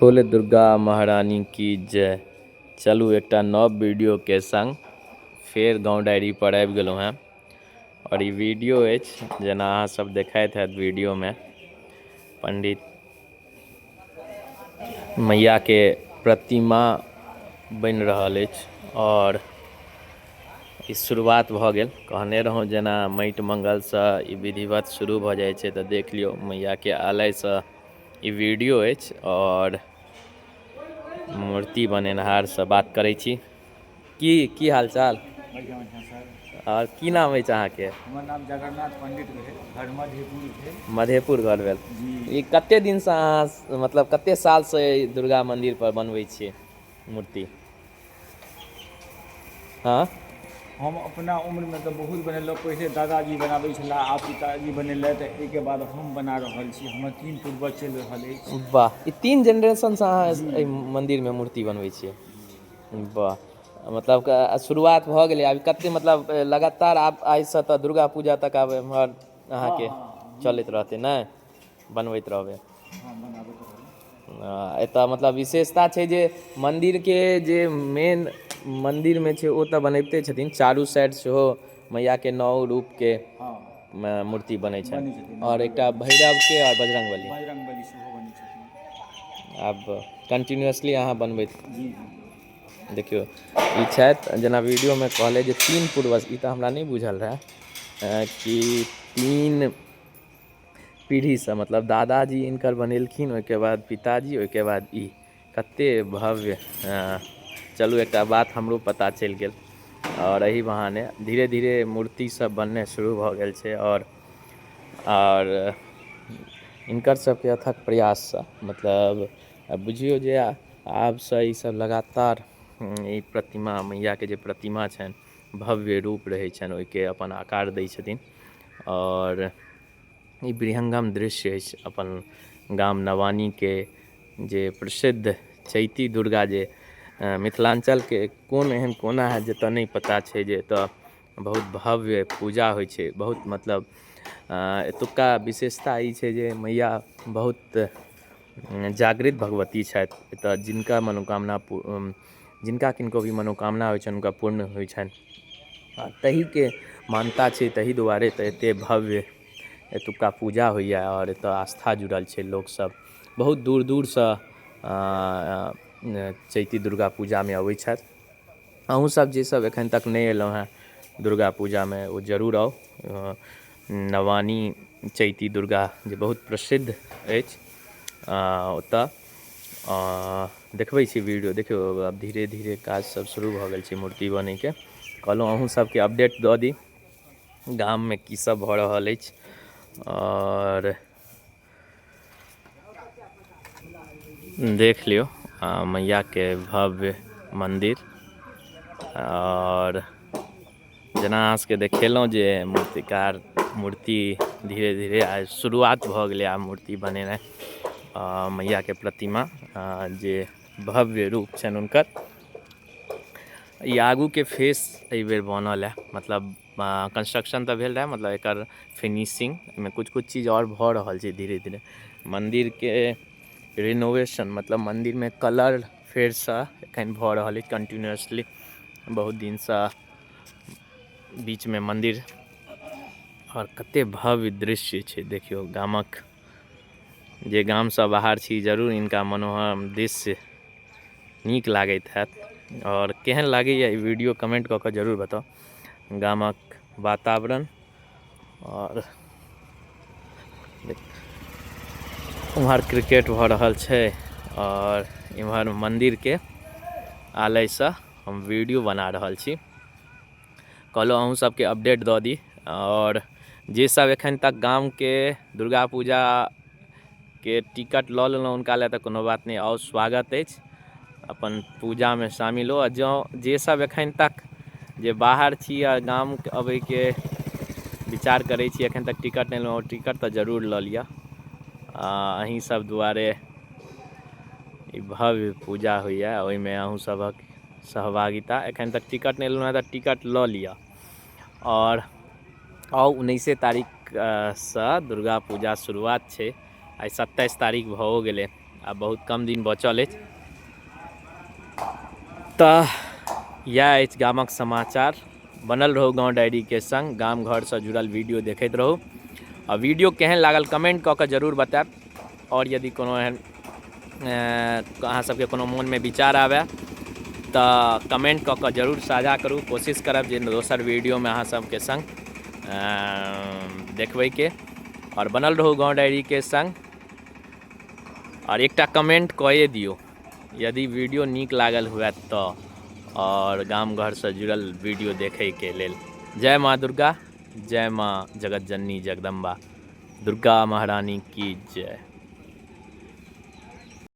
बोले दुर्गा महारानी की जय। चलू एकटा नव वीडियोके संग फेर गाँव डायरी पर आबि गेलहुँ हेँ आओर ई वीडियो अछि जेना अहाँ सब देखैत हैत वीडियोमे पंडित मैयाके प्रतिमा बनि रहल अछि आओर ई शुरुआत भऽ गेल। कहने रहौँ जेना माटि मङ्गलसँ ई विधिवत शुरू भऽ जाइ छै तऽ देख लियौ मैयाके आलयसँ ई वीडियो अछि आओर मूर्ति बनेनहारसँ बात करै छी। की की हाल चाल? बढ़िआँ बढ़िआँ सर। आओर की नाम अछि अहाँके? हमर नाम जगन्नाथ पंडित भेल, घर मधेपुर भेल। मधेपुर घर भेल। जी। ई कते दिनसँ अहाँ मतलब कते सालसँ ई दुर्गा मन्दिर पर बनबै छियै मूर्ति? हँ। हम अपना उम्रमे तऽ बहुत बनेलहुँ। पहिले दादाजी बनाबै छलाह, आब पिताजी बनेलथि, एहिके बाद हम बना रहल छी। हमर 3 पूर्वज चलि रहल अछि। वाह, ई 3 जेनरेशनसँ अहाँ एहि मन्दिरमे मूर्ति बनबै छियै। वाह, मतलब शुरुआत भऽ गेलै। आब कते मतलब लगातार आब आइसँ तऽ दुर्गा पूजा तक आब एम्हर अहाँके चलैत रहतै ने, बनबैत रहबै? हँ, बनाबैत रहबै। एतऽ मतलब विशेषता छै जे मन्दिरके जे मेन मन्दिरमे छै ओ तऽ बनबिते छथिन, चारू साइड सेहो मैयाके 9 रूपके मूर्ति बनै छनि आओर एकटा भैरवके आओर बजरङ्गबली। बजरङ्गबली सेहो बनै छथिन। आब कंटिन्यूअसली अहाँ बनबैत। जी जी। देखियौ ई छथि, जेना वीडियोमे कहलै जे 3 पूर्वज, ई तऽ हमरा नहि बुझल रहए कि 3 पीढ़ीसँ मतलब दादाजी हिनकर बनेलखिन, ओहिके बाद पिताजी, ओहिके बाद ई कते भव्य। चलू एकटा बात हमरो पता चलि गेल आओर एहि बहाने धीरे धीरे मूर्ति सब बननाइ शुरू भऽ गेल छै आओर हिनकर सबके अथक प्रयाससँ मतलब बुझियौ जे आबसँ ई सब लगातार ई प्रतिमा मैयाके जे प्रतिमा छनि भव्य रूप रहै छनि ओहिके अपन आकार दै छथिन। आओर ई वृहंगम दृश्य अछि अपन गाम नवानीके जे प्रसिद्ध चैती दुर्गा, जे मिथिलाञ्चलके कोन एहन कोना है जतऽ नहि पता छै जे एतऽ बहुत भव्य पूजा होइ छै। बहुत मतलब एतुक्का विशेषता ई छै जे मैया बहुत जागृत भगवती छथि। एतऽ जिनका मनोकामना जिनका किनको भी मनोकामना होइ छनि हुनका पूर्ण होइ छनि, आ तहीके मान्यता छै। तहि दुआरे तऽ एते भव्य एतुक्का पूजा होइए आओर एतऽ आस्था जुड़ल छै। लोकसब बहुत दूर दूरसँ चैती दुर्गा पूजामे अबै छथि। अहूँ सब जे सब एखन तक नहि एलहुँ हेँ दुर्गा पूजामे ओ जरूर आउ। नवानी चैती दुर्गा जे बहुत प्रसिद्ध अछि ओतऽ देखबै छी वीडियो। देखियौ आब धीरे धीरे काज सब शुरू भऽ गेल छै मूर्ति बनैके। कहलहुँ अहूँ सबके अपडेट दऽ दी गाममे की सब भऽ रहल अछि। आओर देख लियौ मैयाके भव्य मन्दिर। आओर जेना अहाँ सबके देखेलहुँ जे मूर्तिकार मूर्ति धीरे धीरे आइ शुरुआत भऽ गेलै आब मूर्ति बनेनाइ। मैयाके प्रतिमा जे भव्य रूप छनि हुनकर, ई आगूके फेस एहिबेर बनल है। मतलब कंस्ट्रक्शन तऽ भेल रहै, मतलब एकर फिनिशिंग एहिमे कुछ कुछ चीज आओर भऽ रहल छै धीरे धीरे। मन्दिरके रिनोवेशन मतलब मन्दिरमे कलर फेरसँ एखन भऽ रहल अछि कंटिन्यूअसली बहुत दिनसँ बीचमे मन्दिर। आओर कते भव्य दृश्य छै देखियौ गामक। जे गामसँ बाहर छी जरूर हिनका मनोहर दृश्य नीक लागैत हैत। आओर केहन लागैए ई वीडियो कमेंट कऽ कऽ जरूर बताउ गामक वातावरण। आओर उम्हर क्रिकेट भऽ रहल छै आओर इम्हर मन्दिरके आलयसँ हम वीडियो बना रहल छी। कहलहुँ अहूँ सबके अपडेट दऽ दी। आओर जे सब एखन तक गामके दुर्गा पूजाके टिकट लऽ लेलहुँ हुनका लए तऽ कोनो बात नहि, आउ स्वागत अछि, अपन पूजामे शामिल हो। आ जँ जे सब एखन तक जे बाहर छी आ गाम अबैके विचार करै छी, एखन तक टिकट नहि लेलहुँ, टिकट तऽ जरूर लऽ लिअ। अहीं सब दुआरे ई भव्य पूजा होइए, ओहिमे अहूँ सबक सहभागिता। एखन तक टिकट नहि लेलहुँ हँ तऽ टिकट लऽ लिअ आओर आउ। 19 तारीखसँ दुर्गा पूजा शुरुआत छै, आइ 27 तारीख भऽ गेलै। आब बहुत कम दिन बचल अछि। तऽ इएह अछि गामक समाचार। बनल रहू गाँव डायरीके सङ्ग, गाम घरसँ जुड़ल वीडियो देखैत रहू। आ वीडियो केहन लागल कमेंट कऽ कऽ जरूर बतायब। आओर यदि कोनो एहन अहाँ सबके कोनो मोनमे विचार आबय तऽ कमेंट कऽ कऽ जरूर साझा करू। कोशिश करब जे दोसर वीडियोमे अहाँ सबके सङ्ग देखबैके। आओर बनल रहू गाँव डायरीके सङ्ग। आओर एकटा कमेंट कए दियौ यदि वीडियो नीक लागल हुए तऽ, आओर गाम घरसँ जुड़ल वीडियो देखैके लेल। जय माँ दुर्गा, जय माँ जगत जननी जगदम्बा, दुर्गा महारानी की जय।